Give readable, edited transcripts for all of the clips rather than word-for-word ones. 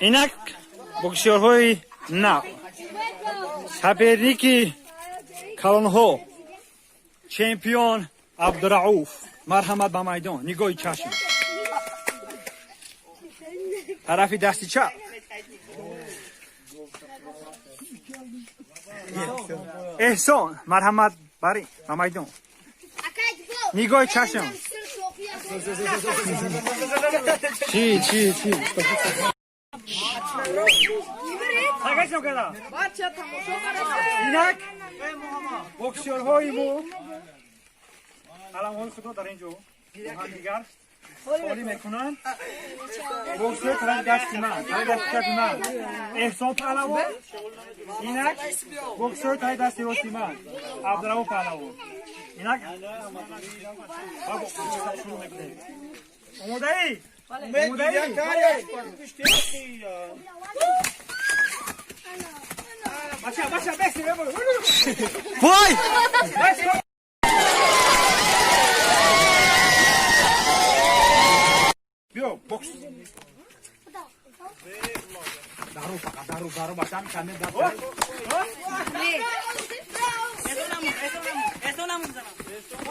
Инак боксёрҳои нав, соперники калонҳо, чемпион Абдурауф, марҳамат ба майдон. Нигоҳи чашм, тарафи дасти чап Эҳсон, марҳамат бари ба майдон. Нигоҳи чашм. Чӣ, чӣ, чӣ? Инак боксёрҳои мо қаламҳои худро дар ин ҷо бо ҳамдигар холӣ мекунанд. Боксёр тарафи дасти ман, тарафи дасти чапи ман Эҳсон Паҳлавон, инак боксёр тарафи дасти рости ман Абдурауф Паҳлавон. Инак шурӯъ мекунем. Омодаӣ? Омодаӣ? Бача, бача, беси. Вой! Биё, бокс. Дару фақат, дару, дару, бача, камер дару.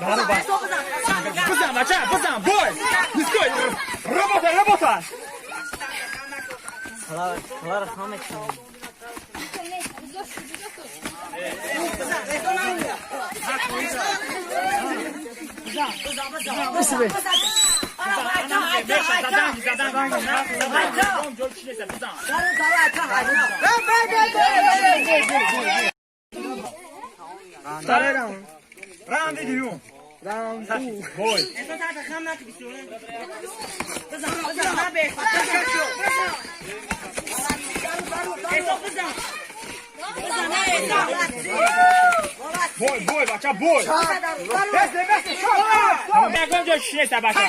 Дару, бача. Бизан, бача, бизан, бой. Ниской. Работа, работа. Клара хамечи. Раунди дуюм. Бой. Бой, бой, бача, бой. Бесте, бесте, стоп, стоп. Ягон ҷо шинеста, бача.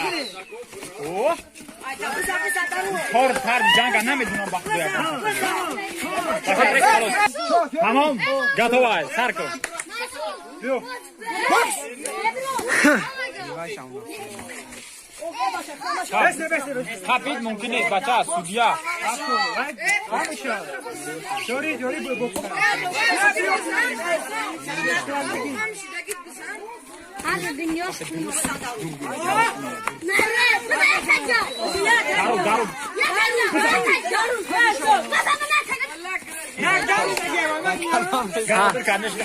О! Тор тарди ҷанга намедунам ба худоя. Тамом, готова, сар кун. Биё. Бокс! Бесте, бесте, бесте. Хапид мумкин нест, бача, судья. Ҷорӣ, ҷорӣ, бокс. Дару, дару. Гарабир конечно.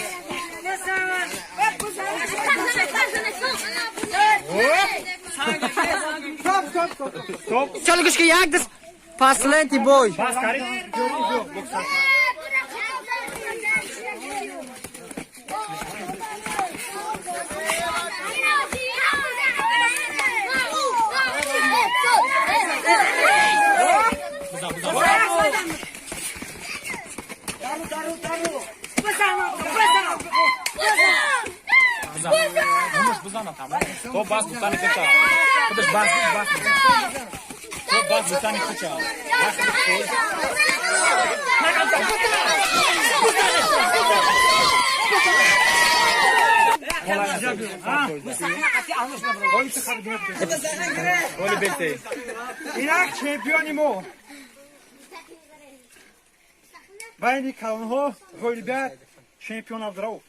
Стоп, стоп, стоп. Стоп. Чал гӯш ки як даст пасленти бой. Бас кари. Ҷорӣ, биё, бокс. Бизан, бизан. Бизан. Муш бизана тамом. То бас гуфтани куча. Худаш бас, бас. То бас гуфтани куча. Бас Инак чемпиони мо байни калонҳо ғолибият чемпион Абдурауф.